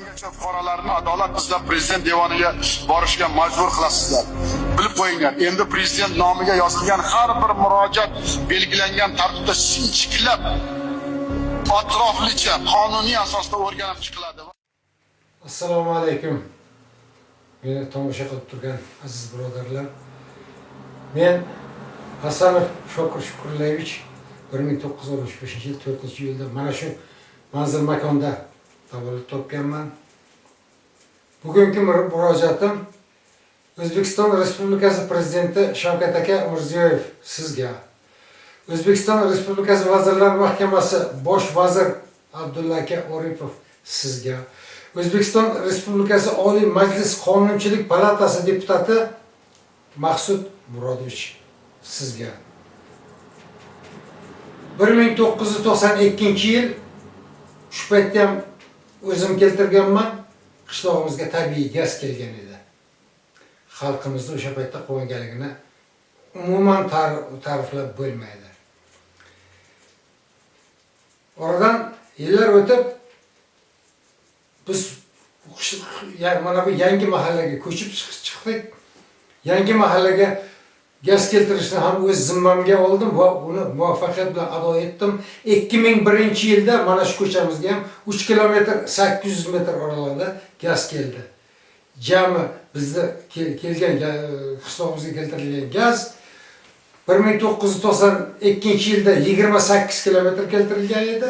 Qachongacha fuqarolarni adolat izlab prezident devoniga borishga majbur qilasizlar? Bilib qo'yinglar, endi prezident nomiga yozilgan har bir murojaat belgilangan tartibda sinchiklab, atroflicha, qonuniy asosda o'rganib chiqiladi. Assalomu alaykum. Meni tomosha qilib turgan aziz birodarlar. Men Hasanov Shokir Shukurlayevich, 1965 yil 4 iyulda mana shu manzil makonda tavallud topganman. Bugungi murojaatim O'zbekiston Respublikasi Prezidenti Shavkat aka Mirziyoyev, sizga, O'zbekiston Respublikasi Vazirlar Mahkamasi bosh vazir Abdulla aka Oripov, sizga, O'zbekiston Respublikasi Oliy Majlis Qonunchilik palatasi deputati Maqsud Murodovich, sizga. 1992 yil, shu paytda ham o'zim keltirganman, qishlog'imizga tabiiy gaz kelgan edi. Xalqimizni o'sha paytda quvonganligini umuman ta'riflab bo'lmaydi. Oradan yillar o'tib, biz mana bu yangi mahallaga ko'chib chiqdik. Yangi mahallaga gaz keltirishni ham o'z zimmamga oldim va uni muvaffaqiyat bilan ado etdim. 2001 yilda mana shu ko'chamizga ham 3 kilometr 800 metr oralig'ida gaz keldi. Jami bizda kelgan, qishlog'imizga keltirilgan gaz 1992 yilda 28 kilometr keltirilgan edi.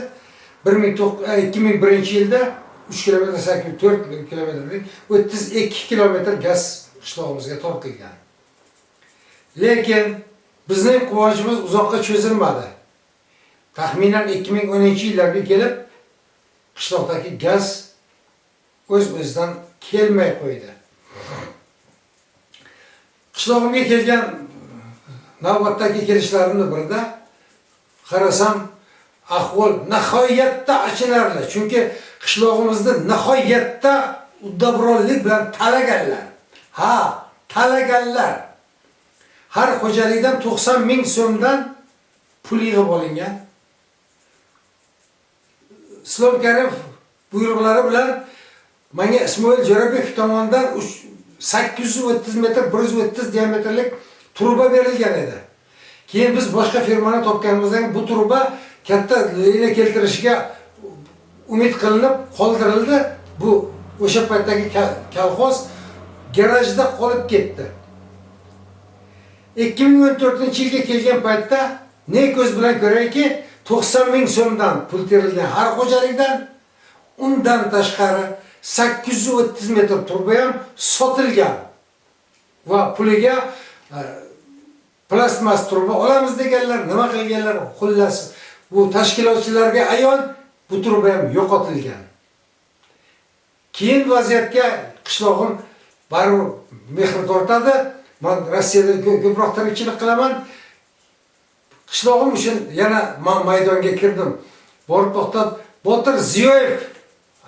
2001 yilda 3 kilometr 84 kilometrlik 32 kilometr gaz qishlog'imizga tortilgan. Lekin bizning quvonchimiz uzoqqa cho'zilmadi. Taxminan 2010 yillarga kelib qishloqdagi gaz o'z-o'zidan kelmay qo'ydi. Qishlog'imga kelgan navbatdagi kelishlarimni birida qarasam, ahvol nihoyatda achinarli. Chunki qishlog'imizni nihoyatda uddaburonlik bilan talaganlar. Ha, talaganlar. Har xo'jalikdan 90 ming so'mdan pul yig'ib olingan. Islom Karimov buyruqlari bilan menga Ismoil Jo'rabekov tomonidan 830 metr 130 diametrlik truba berilgan edi. Keyin biz boshqa firmani topganimizdan bu truba katta liniya keltirishga umid qilinib qoldirildi. Bu o'sha paytdagi kolxoz garajda qolib ketdi. 2014 yilga kelgan paytda ne ko'z bilan ko'rayki, 90 ming so'mdan pul terilgan har xo'jalikdan, undan tashqari 830 metr truba ham sotilgan va puliga plastmas truba olamiz deganlar, nima qilganlar, xullas, bu tashkilotchilarga ayon, bu truba ham yo'qotilgan. Keyin vaziyatga qishlog'im baribir mehr tortadi. Man Rossiyada ko'proq tirikchilik qilaman. Qishlog'im uchun yana man maydonga kirdim. Borib to'xtab, Botir Ziyoyev,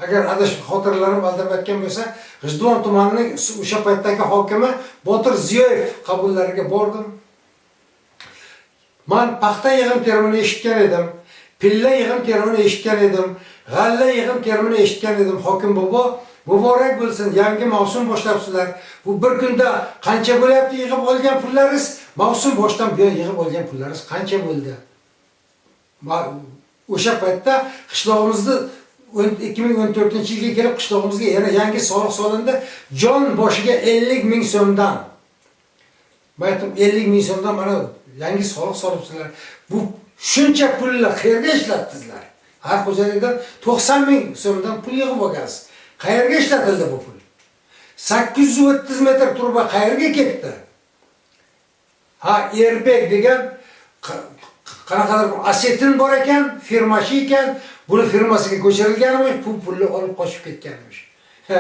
agar adashib xotiralarim aldamayotgan bo'lsa, G'ijduvon tumanining o'sha paytdagi hokimi Botir Ziyoyev qabullariga bordim. Man paxta yig'im terimini eshitgan edim, pilla yig'im terimini eshitgan edim, g'alla yig'im terimini eshitgan edim. Hokim bobo, muborak bo'lsin, yangi mavsum boshlabsizlar. Bu bir kunda qancha bo'lyapti yig'ib olgan pullaringiz? Mavsum boshidan buyon yig'ib olgan pullaringiz qancha bo'ldi? O'sha paytda qishlog'imizni 2014 yilga kelib qishlog'imizga yana yangi soliq solindi. Jon boshiga 50 ming so'mdan. Men aytdim, 50 ming so'mdan mana yangi soliq solibsizlar. Bu shuncha pulni qayerga ishlatdingizlar? Har xo'jalikdan 90 ming so'mdan pul yig'ib olgansiz. Qayerga ishlatildi bu pul? 830 metr truba qayerga ketdi? Ha, Erbek degan qanaqadir bir osetin bor ekan, firmachi ekan, buni firmasiga ko'chirilganmish, bu pulni olib qochib ketganmish. Ha,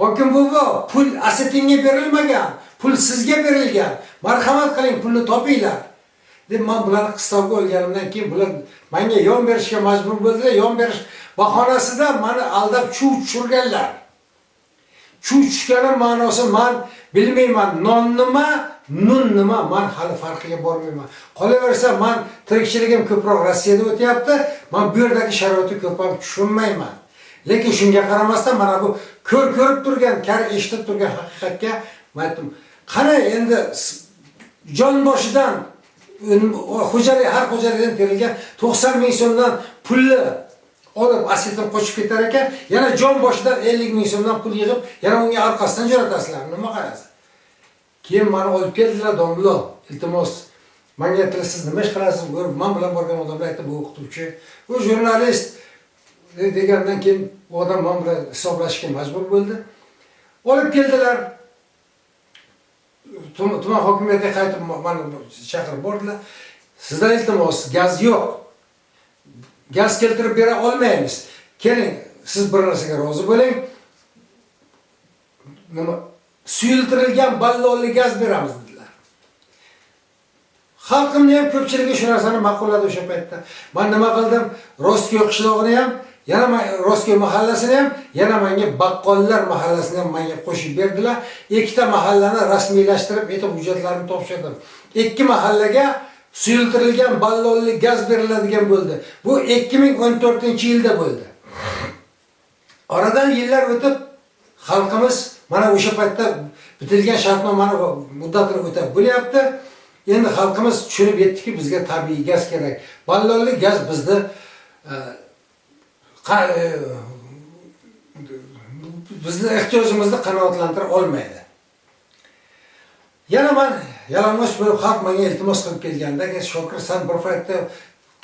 hokim buva, pul osetinga berilmagan, pul sizga berilgan. Marhamat qiling, pulni topinglar. Deb men bularni qistovga olganimdan keyin bular menga yon berishga majbur bo'ldilar. Yon berish bahonasida meni aldab chuv tushirganlar. Chuv tushgani ma'nosi man bilmayman, non nima, nun nima, man hali farqiga bormayman. Qolaversa, man tirikchiligim ko'proq Rossiyada o'tyapti. Man bu yerdagi sharoitni ko'p ham tushunmayman. Lekin shunga qaramasdan mana bu ko'r ko'rib turgan, kar eshitib turgan haqiqatga men aytdim, qani endi jon boshidan xo'jalik, har xo'jalikdan terilgan 90 ming so'mdan pulni olib asetin qochib ketar ekan, yana jon boshidan 50 ming so'mdan pul yig'ib, yana unga orqasidan jo'natasizlar. Nima qarasiz? Keyin meni olib keldilar, domla, iltimos. Menga aytdilar, siz nima ish qilasiz? Men bilan borgan odamlar aytdi, bu o'qituvchi, bu jurnalist degandan keyin u odam men bilan hisoblashishga majbur bo'ldi. Olib keldilar. Tuman hokimiyatiga qaytib meni chaqirib bordilar. Sizdan iltimos, gaz yo'q. Gaz keltirib bera olmaymiz. Keling, siz bir narsaga rozi bo'ling. Nima suyultirilgan ballonli gaz beramiz dedilar. Xalqimni ham ko'pchiligi shu narsani ma'qulladi o'sha paytda. Men nima qildim? Rostko'y qishlog'ini ham, yana Rostko'y mahallasini ham, yana menga Baqqollar mahallasini ham menga qo'shib berdilar. Ikkita mahallani rasmiylashtirib, aytib hujjatlarini topshirdim. Ikki mahallaga suyultirilgan ballonli gaz beriladigan bo'ldi. Bu 2014-yilda bo'ldi. Oradan yillar o'tib xalqimiz mana o'sha paytda bitilgan shartnomani muddatini o'tab bo'lyapti. Endi xalqimiz tushunib yetdiki, bizga tabiiy gaz kerak. Ballonli gaz bizni bizni ehtiyojimizni qanoatlantira olmaydi. Yana man yalang'och bo'lib xalq menga iltimos qilib kelganda, Shokir, sen bir paytda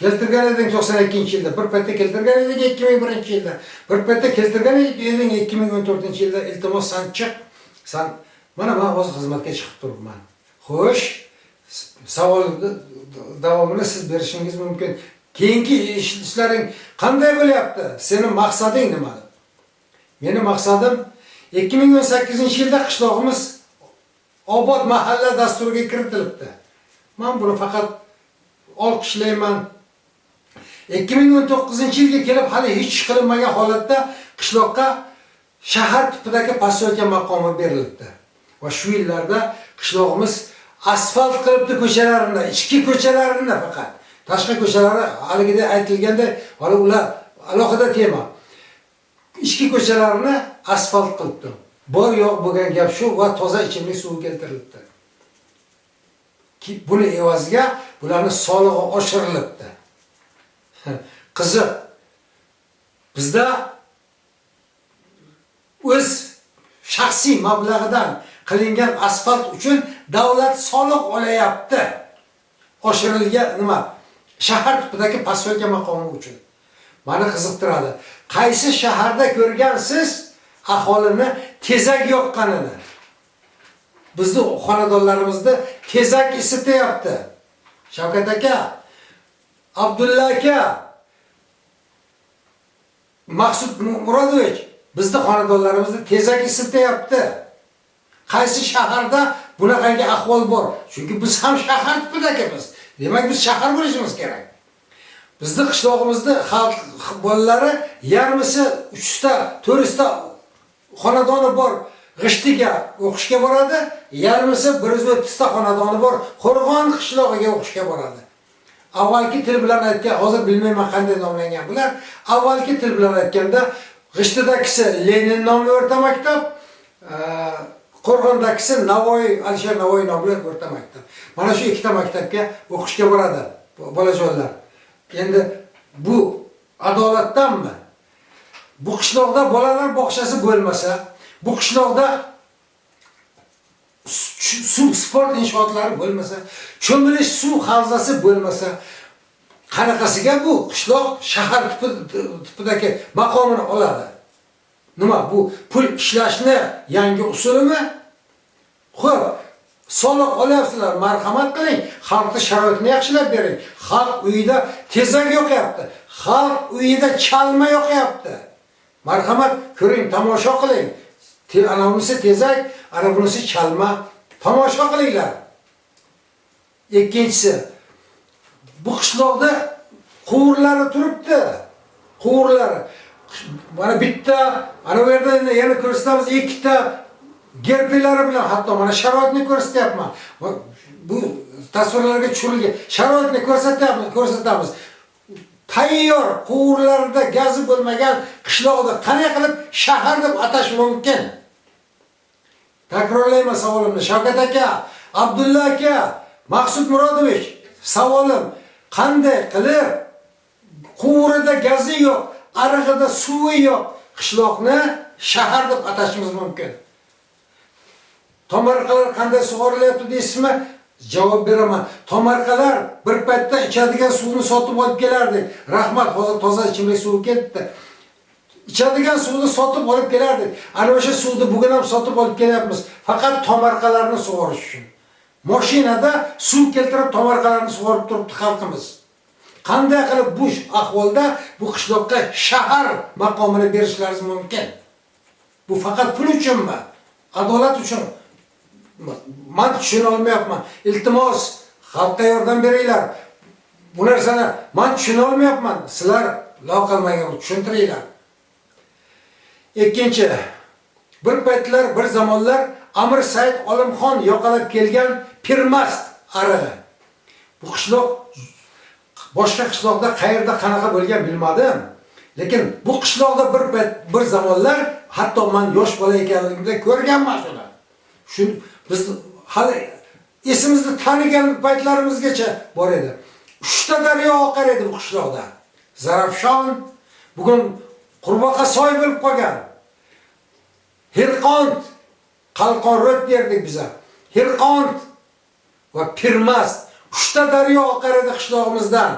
keltirgan eding 92-yilda, bir paytda keltirgan eding 2001-yilda, bir paytda keltirgan eding 2014-yilda, iltimos sen chiq. Sen mana men hozir xizmatga chiqib turibman. Xo'sh, savolni davomini siz berishingiz mumkin. Keyingi ishlaring qanday bo'lyapti? Sening maqsading nima? Meni maqsadim 2018-yilda qishlog'imiz obod mahalla dasturiga kiritilibdi. Men buni faqat olqishlayman. 2019-yilga kelib hali hech ish qilinmagan holatda qishloqqa shahar tipidagi posyolka maqomi berilibdi. Va shu yillarda qishlog'imiz asfalt qilibdi ko'chalarini, ichki ko'chalarini faqat. Tashqi ko'chalari haligida aytilganda, hali ular alohida tema. Ichki ko'chalarini asfalt qilibdi. Bor yo'q bo'lgan gap shu va toza ichimlik suvi keltirilibdi. Buni evaziga bularni solig'i oshirilibdi. Qiziq. Bizda o'z shaxsiy mablag'idan qilingan asfalt uchun davlat soliq olayapti. Oshirilgan nima? Shahar tipidagi posyolka maqomi uchun. Meni qiziqtiradi. Qaysi shaharda ko'rgansiz aholini tezak yoqqanini? Bizni xonadonlarimizda tezak isityapti. Shavkat aka, Abdulla aka, Maqsud Murodovich, bizni xonadonlarimizda tezak isityapti. Qaysi shaharda bunaqangi ahvol bor? Chunki biz ham shahar tipidagimiz. Demak, biz shahar bo'lishimiz kerak. Bizni qishlog'imizda xalq bolalari yarmisi 3 ta, 4 ta xonadoni bor G'ishtiga o'qishga boradi, yarmisi 130 ta xonadoni bor Qo'rg'on qishlog'iga o'qishga boradi. Avvalgi til bilan aytgan, hozir bilmayman qanday nomlangan bular. Avvalgi til bilan aytganda G'ishtidagisi Lenin nomli o'rta maktab, Qo'rg'ondagisi Navoiy, Alisher Navoiy nomli o'rta maktab. Mana shu ikkita maktabga o'qishga boradi bolajonlar. Endi bu adolatdanmi? Bu qishloqda bolalar bog'chasi bo'lmasa, bu qishloqda suv sport inshootlari bo'lmasa, cho'milish suv havzasi bo'lmasa, qanaqasiga bu qishloq shahar tipidagi maqomini oladi? Nima bu pul ishlashni yangi usulimi? Xo'p, soliq olyapsizlar, marhamat qiling, xalqni sharoitini yaxshilab bering. Xalq uyida tezak yoqyapti, xalq uyida chalma yoqyapti. Marhamat, ko'ring, tomosha qiling. Ana bunisi tezak, ana bunisi chalma. Tomosha qilinglar. Ikkinchisi, bu qishloqda quvurlari turibdi. Quvurlari. Mana bitta, ana bu yerda yana ko'rsatamiz ikkita gerpelari bilan, hatto mana sharoitni ko'rsatyapman. Bu tasvirlarga tushirilgan sharoitni ko'rsatamiz, ko'rsatamiz. Tayyor quvurlarda gazi bo'lmagan qishloqni qanday qilib shahar deb atash mumkin? Takrorlayman savolimni. Shavkat aka, Abdulla aka, Maqsud Murodovich, savolim qanday qilib quvurida gazi yo'q, arig'ida suvi yo'q qishloqni shahar deb atashimiz mumkin? Tomorqalar qanday sug'orilyapti deysizmi? Javob beraman. Tomorqalar bir paytda ichadigan suvni sotib olib kelardik. Rahmat, hozir toza ichimlik suvi ketdi. Ichadigan suvni sotib olib kelardik. Ana o'sha suvni bugun ham sotib olib kelyapmiz. Faqat tomorqalarni sug'orish uchun. Mashinada suv keltirib tomorqalarni sug'orib turibdi xalqimiz. Qanday qilib bu ahvolda bu qishloqqa shahar maqomini berishlaringiz mumkin? Bu faqat pul uchunmi? Adolat uchun? Men tushuna olmayapman. Iltimos, xalqqa yordam beringlar. Bu narsani men tushuna olmayapman. Sizlar loaqal menga tushuntiringlar. Ikkinchi, bir paytlar, bir zamonlar Amir Said Olimxon yoqalab kelgan Pirmast arig'i. Bu qishloq boshqa qishloqda qayerda qanaqa bo'lgan bilmadim. Lekin bu qishloqda bir payt, bir zamonlar hatto men yosh bola ekanligimda ko'rganman shuni. Shu biz hali esimizni tanigan paytlarimizgacha bor edi. 3 ta daryo oqar edi bu qishloqda. Zarafshon bugun qurbaqa soy bo'lib qolgan. Hirqont, Qalqonro't derdik biza. Hirqont va Pirmast 3 ta daryo oqar edi qishlog'imizdan.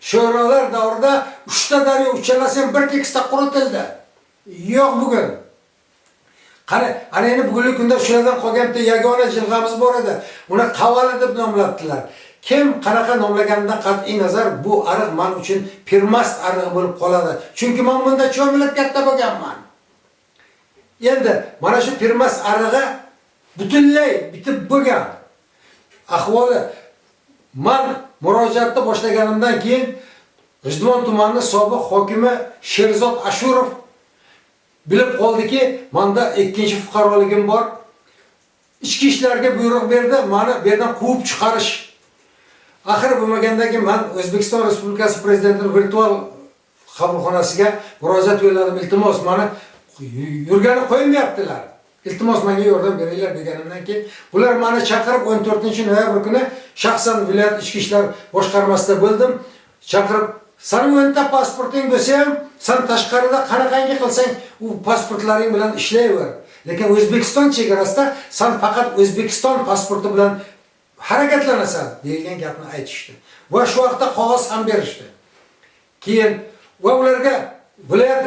Sho'rolar davrida 3 ta daryo uchalasi ham bir tekisda quritildi. Yo'q bugun. Qani, ana endi bugungi kunda shulardan qolgan bitta yagona jilg'amiz bor edi. Uni Qavali deb nomlabdilar. Kim qanaqa nomlaganidan qat'iy nazar bu ariq men uchun Pirmast arig'i bo'lib qoladi. Chunki men bunda cho'milib katta bo'lganman. Endi mana shu Pirmast arig'i butunlay bitib bo'lgan. Ahvoli men murojaatni boshlaganimdan keyin G'ijduvon tumanining sobiq hokimi Sherzod Ashurov bilib qoldiki, menda ikkinchi fuqaroligim bor. Ichki ishlarga buyruq berdi, meni bu yerdan quvib chiqarish. Axir bo'lmagandan keyin men O'zbekiston Respublikasi prezidentining virtual qabulxonasiga murojaat yo'lladim. Iltimos, meni yurgani qo'ymayaptilar. Iltimos, menga yordam beringlar deganimdan keyin ular meni chaqirib 14 noyabr kuni shaxsan viloyat ichki ishlar boshqarmasida bo'ldim. Chaqirib, "Sening 10 ta pasporting bo'lsa ham, sen tashqarida qanaqangi qilsang, u pasportlaring bilan ishlayver. Lekin O'zbekiston chegarasida sen faqat O'zbekiston pasporti bilan harakatlanasan" degan gapni aytishdi. Va shu vaqtda qog'oz ham berishdi. Keyin va ularga viloyat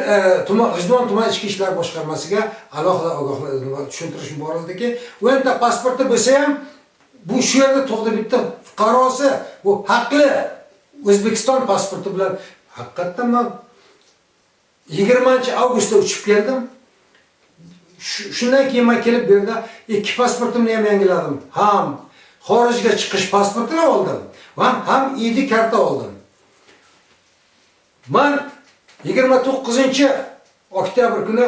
tuman G'ijduvon tuman ichki ishlar boshqarmasiga alohida ogohlar tushuntirish yuborildiki, 10 ta pasporti bo'lsa ham bu shu yerda tug'di bitta fuqarosi, bu haqli O'zbekiston pasporti bilan. Haqiqatdan man 20 avgustda uchib keldim. Shundan keyin man kelib bu yerda ikki pasportimni ham yangiladim. Ham xorijga chiqish pasportini oldim va ham ID karta oldim. Man 29 oktyabr kuni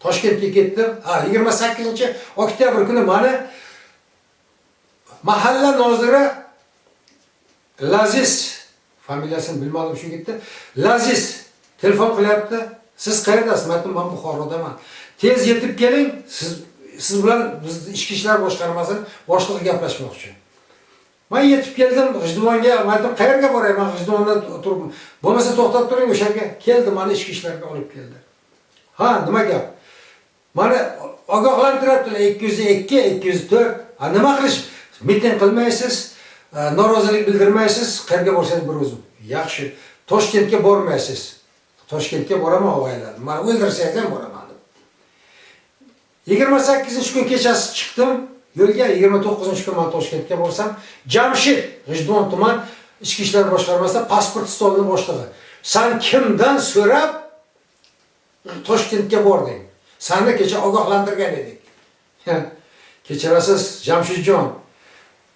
Toshkentga ketdim. Ha, 28 oktyabr kuni mani mahalla noziri Laziz, familiyasini bilmadim shu yigitni. Laziz telefon qilyapti. "Siz qayerdasiz?" Men aytdim, "Men Buxorodaman." "Tez yetib keling, siz bilan biz ichki ishlar boshqarmasining boshlig'i gaplashmoqchi." Men yetib keldim G'ijduvonga, men aytdim, "Qayerga boray? Men G'ijduvonda turib, bo'lmasa to'xtab turing o'sha yerga." Keldi, meni ichki ishlarga olib keldi. Ha, nima gap? Mani ogohlantiryaptilar 202, 204. Ha, nima qilish? Miting qilmaysiz, norozilik bildirmaysiz, qayerga borsangiz bir o'zim. Yaxshi. Toshkentga bormaysiz. Toshkentga boraman, og'aylar. Mani o'ldirsangiz ham boraman deb. 28 kun kechasi chiqdim yo'lga, 29 kun man Toshkentga borsam, Jamshid G'ijduvon tuman ichki ishlar boshqarmasida pasport stolining boshlig'i. "San kimdan so'rab Toshkentga bording? Seni kecha ogohlantirgan edik." Kechirasiz, Jamshidjon.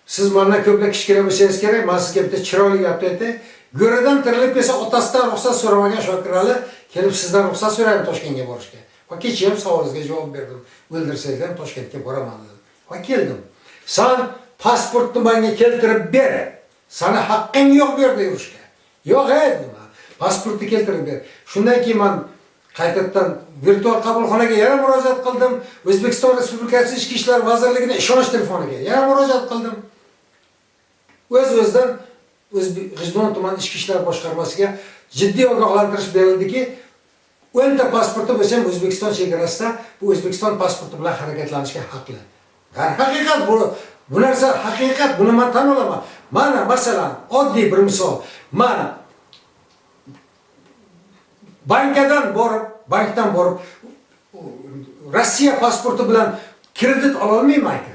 Siz mendan ko'plab kichkina bo'lsangiz kerak, men sizga bitta chiroyli gapni aytay. Go'ridan tirilib kelsa otasidan ruxsat so'ramagan Shokirali kelib sizdan ruxsat so'raydi Toshkentga borishga. Va kecha ham savolingizga javob berdim. O'ldirsangiz ham Toshkentga boraman dedim. Va keldim. San pasportni menga keltirib ber. Sani haqqing yo'q bu yerda yurishga. Yo'q dedim. Pasportni keltirib ber. Shundan keyin men qaytadan virtual qabulxonaga yana murojaat qildim. O'zbekiston Respublikasi Ichki ishlar vazirligining ishonch telefoniga yana murojaat qildim. O'z-o'zidan G'ijduvon tuman ichki ishlar boshqarmasiga jiddiy ogohlantirish berildiki, 10 ta pasporti bo'lsa ham O'zbekiston chegarasida bu O'zbekiston pasporti bilan harakatlanishga haqli. Haqiqat bu narsa haqiqat, buni men tan olaman. Mana masalan, oddiy bir misol. Mana bankdan borib Rossiya pasporti bilan kredit ola olmayman-ku.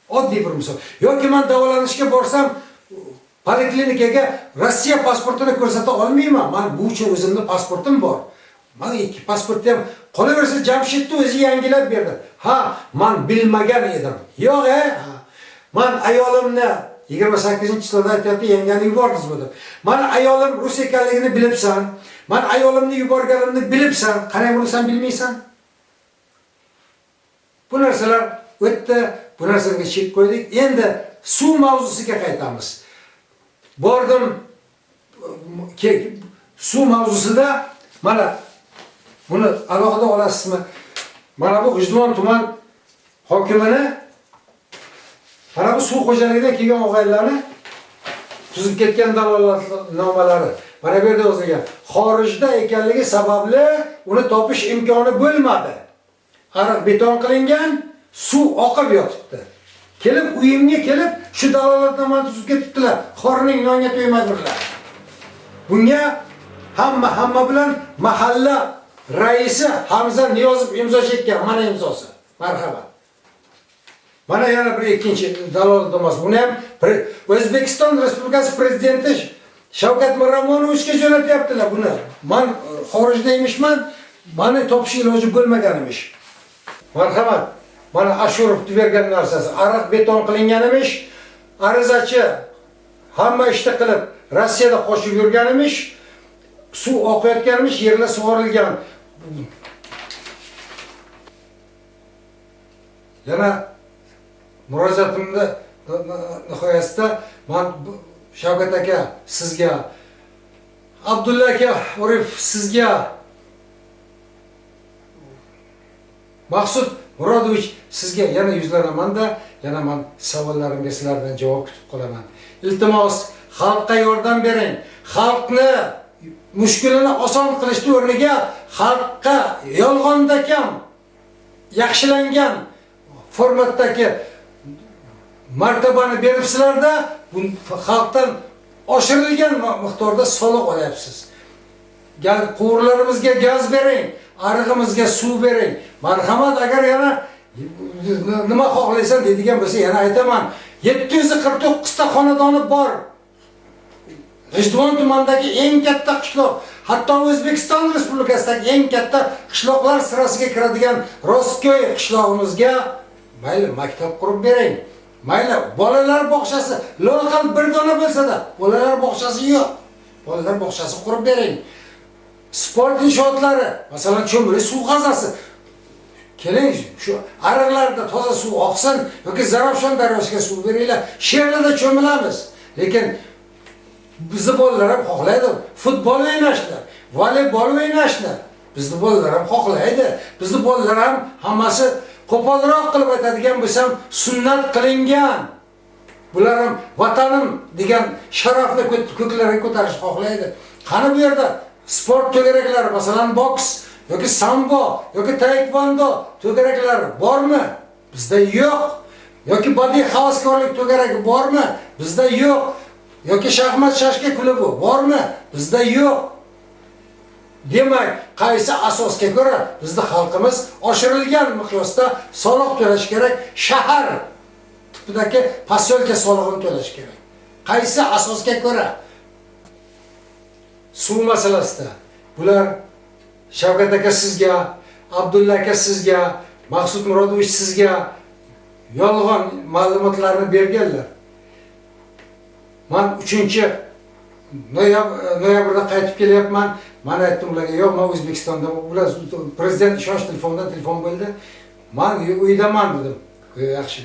Oddiy bir misol. Yoki men davolanishga borsam poliklinikaga Rossiya pasportini ko'rsata olmayman. Men bu uchun o'zimning pasportim bor. Mana ikki pasportni ham qolaversa Jamshidni o'zi yangilab berdi. Ha, men bilmagan edim. Yo'q, ha. Men ayolimni 28-sonda aytayapti, yangani yubordingizmi deb. Men ayolim rus ekanligini bilibsan. Men ayolimni yuborganimni bilibsan. Qanday buni sen bilmaysan? Bu narsalar o'tdi, bu narsalarga chek qo'ydik. Endi suv mavzusiga qaytamiz. Bordim suv mavzusida mana buni alohida olasizmi? Mana bu G'ijduvon tuman hokimini, mana bu suv xo'jaligidan kelgan og'aylarni tuzib ketgan dalolatnomalari. Mana bu yerda yozilgan. Xorijda ekanligi sababli uni topish imkoni bo'lmadi. Ariq beton qilingan, suv oqib yotibdi. Kelib uyimga kelib shu dalolatnomani tuzib ketibdilar. Xorning nonga to'ymadirlar. Bunga hamma bilan mahalla raisi Hamza Niyozov imzo chekkan. Mana imzosi. Marhamat. Mana yana bir ikkinchi dalolatnomasi. Buni ham O'zbekiston Respublikasi prezidenti Shavkat Miromonovichga jo'natyaptilar buni. Men xorijda emishman, meni topish iloji bo'lmagan emish. Marhamat. Mana Ashurov bergan narsasi. Ariq beton qilingan emish. Arizachi hamma ishni qilib Rossiyada qochib yurgan emish. Suv oqayotgan emish, yerlar sug'orilgan. Yana murojaatimda nihoyasida men Shavkat aka sizga, Abdulla aka Orif sizga, Maqsud Murodovich sizga yana yuzlanamanda, yana men savollarimga sizlardan javob kutib qolaman. Iltimos, xalqqa yordam bering. Xalqni mushkulini oson qilishni o'rniga xalqqa yolg'onda kam yaxshilangan formatdagi martabani beribsizlarda, bu xalqdan oshirilgan miqdorda soliq olyapsiz. Quvurlarimizga gaz bering, arig'imizga suv bering. Marhamat, agar yana nima xohlaysan deydigan bo'lsa, yana aytaman. 749 ta xonadoni bor. G'ijduvon tumanidagi eng katta qishloq, hatto O'zbekiston Respublikasidagi eng katta qishloqlar sirasiga kiradigan Rostko'y qishlog'imizga mayli maktab qurib bering. Mayli bolalar bog'chasi, loaqal bir dona bo'lsa-da, bolalar bog'chasi yo'q. Bolalar bog'chasi qurib bering. Sport inshootlari, masalan, cho'milish suv havzasi. Keling, shu ariqlarda toza suv oqsin yoki Zarafshon daryosiga suv beringlar. Sherlarda cho'milamiz. Lekin bizni bolalar ham xohlaydi futbol o'ynashni, voleybol o'ynashni. Bizni bolalar ham xohlaydi. Bizni bolalar ham hammasi qo'polroq qilib aytadigan bo'lsam, sunnat qilingan. Bular ham vatanim degan sharafni ko'klarga ko'tarishni xohlaydi. Qani bu yerda sport to'garaklari, masalan, boks yoki sambo yoki taekvondo to'garaklari bormi? Bizda yo'q. Yoki badiiy havaskorlik to'garagi bormi? Bizda yo'q. Yoki shaxmat shashka klubi bormi? Bizda yo'q. Demak, qaysi asosga ko'ra bizni xalqimiz oshirilgan miqyosda soliq to'lash kerak, shahar tipidagi posyolka solig'ini to'lash kerak. Qaysi asosga ko'ra? Suv masalasida bular Shavkat aka sizga, Abdulla aka sizga, Maqsud Murodovich sizga yolg'on ma'lumotlarni berganlar. Men 3 noyabrda qaytib kelyapman. Men aytdim ularga, yo'q, men O'zbekistonda, ular prezident ishonch telefonidan telefon bo'ldi. Men uydaman dedim. Yaxshi.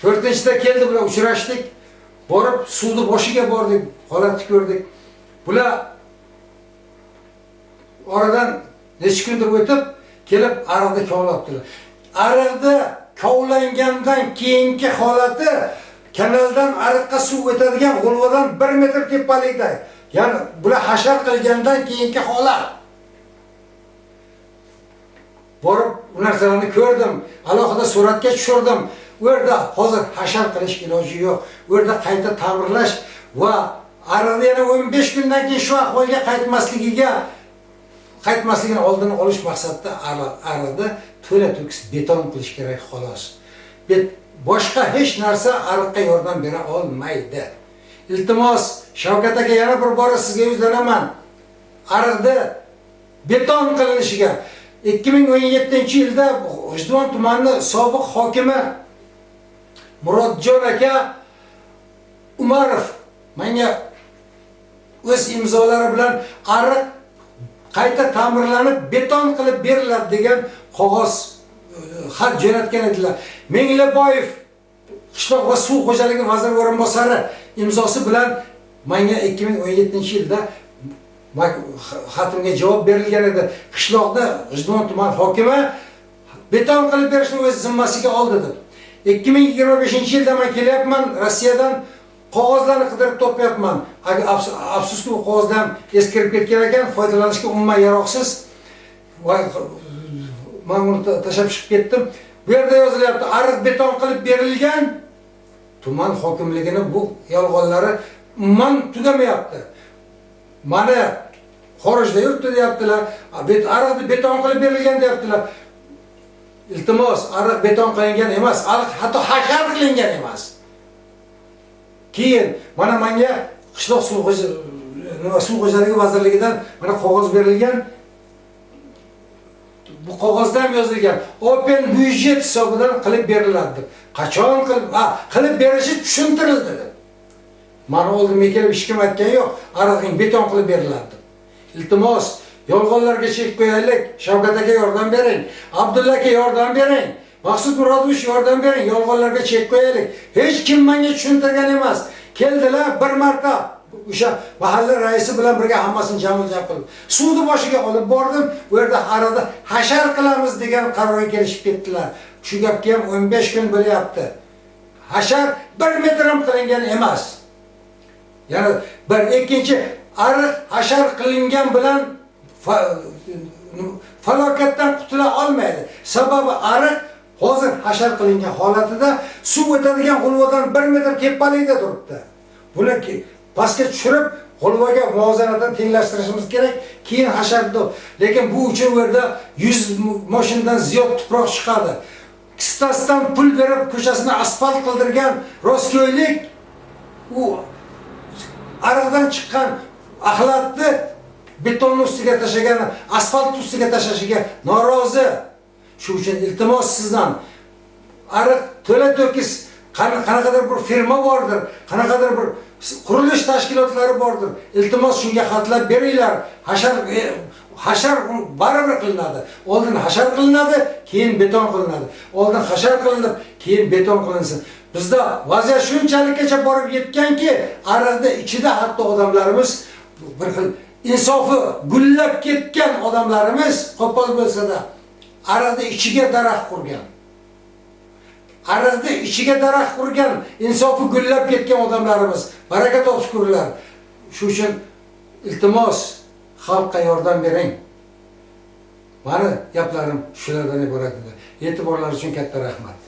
4-da keldi, ular uchrashdik. Borib suvni boshiga bordik, holatni ko'rdik. Bular oradan necha kundir o'tib kelib ariqni kovlabdilar. Ariqni kovlangandan keyingi holati kanaldan ariqqa suv o'tadigan g'ulvadan 1 metr tepalikda. Ya'ni bular hashar qilgandan keyingi holat. Borib u narsalarni ko'rdim, alohida suratga tushirdim. U yerda hozir hashar qilish iloji yo'q. U yerda qayta ta'mirlash va ariqni yana 15 kundan keyin shu ahvolga qaytmasligini oldini olish maqsadida ariqni to'la to'kis beton qilish kerak xolos. Boshqa hech narsa ariqqa yordam bera olmaydi. Iltimos, Shavkat aka, yana bir bora sizga yuzlanaman. Ariqni beton qilinishiga 2017-yilda G'ijduvon tumanining sobiq hokimi Murodjon aka Umarov menga o'z imzolari bilan ariq qayta ta'mirlanib beton qilib beriladi degan qog'oz xat jo'natgan edilar. Mengliboyev qishloq va suv xo'jaligi vaziri o'rinbosari imzosi bilan menga 2017-yilda xatimga javob berilgan edi. Qishloqda G'ijduvon tuman hokimi beton qilib berishni o'z zimmasiga oldi deb. 2025-yilda men kelyapman Rossiyadan, qog'ozlarni qidirib topyapman. Afsuski u qog'ozlar ham eskirib ketgan ekan, foydalanishga umuman yaroqsiz. Men uni tashlab chiqib ketdim. Bu yerda yozilyapti, ariq beton qilib berilgan. Tuman hokimligini bu yolg'onlari umuman tugamayapti. Mana xorijda yuribdi deyaptilar, ariqni beton qilib berilgan deyaptilar. Iltimos, ariq beton qilingan emas, ariq hatto hashar qilingan emas. Keyin mana menga qishloq suv xo'jaligi vazirligidan mana qog'oz berilgan. Bu qog'ozda ham yozilgan, open byudjet hisobidan qilib beriladi deb. Qachon qilib berishi tushuntirildi deb. Mani oldimga kelib hech kim aytgan yo'q, ariqning beton qilib beriladi deb. Iltimos, yolg'onlarga chek qo'yaylik. Shavkat aka yordam bering, Abdulla aka yordam bering, Maqsud Murodovich yordam bering, yolg'onlarga chek qo'yaylik. Hech kim menga tushuntirgan emas. Keldilar bir marta o'sha mahalla raisi bilan birga hammasini jamil-jam qilib, suvni boshiga olib bordim. U yerda arada hashar qilamiz degan qarorga kelishib ketdilar. Shu gapga ham 15 kun bo'lyapti. Hashar 1 metr ham qilingan emas. Ya'ni bir ikkinchi ariq hashar qilingan bilan falokatdan qutula olmaydi. Sababi ariq hozir hashar qilingan holatida suv o'tadigan g'ulvadan 1 metr tepalikda turibdi. Buni pastga tushirib g'ulvaga muvozanatdan tenglashtirishimiz kerak, keyin hasharni. Lekin bu uchun u yerda 100 mashinadan ziyod tuproq chiqadi. Kissasidan pul berib ko'chasini asfalt qildirgan rostgo'ylik u ariqdan chiqqan axlatni betonni ustiga tashlagan, asfalt ustiga tashlashiga norozi. Shu uchun iltimos sizdan, ariq to'la to'kis qanaqadir bir firma bordir, qanaqadir bir qurilish tashkilotlari bordir. Iltimos shunga xatlab beringlar. Hashar baribir qilinadi. Oldin hashar qilinadi, keyin beton qilinadi. Oldin hashar qilinib, keyin beton qilinsin. Bizda vaziyat shunchalikkacha borib yetganki, ariqda ichida hatto odamlarimiz bir xil insofi gullab ketgan odamlarimiz qo'pol bo'lsa-da, ariqda ichiga daraxt qurgan. Ariqda ichiga daraxt qurgan, insofi gullab ketgan odamlarimiz baraka topishkurlar. Shu uchun iltimos, xalqqa yordam bering. Mani gaplarim shulardan iborat edi. E'tiborlaringiz uchun katta rahmat.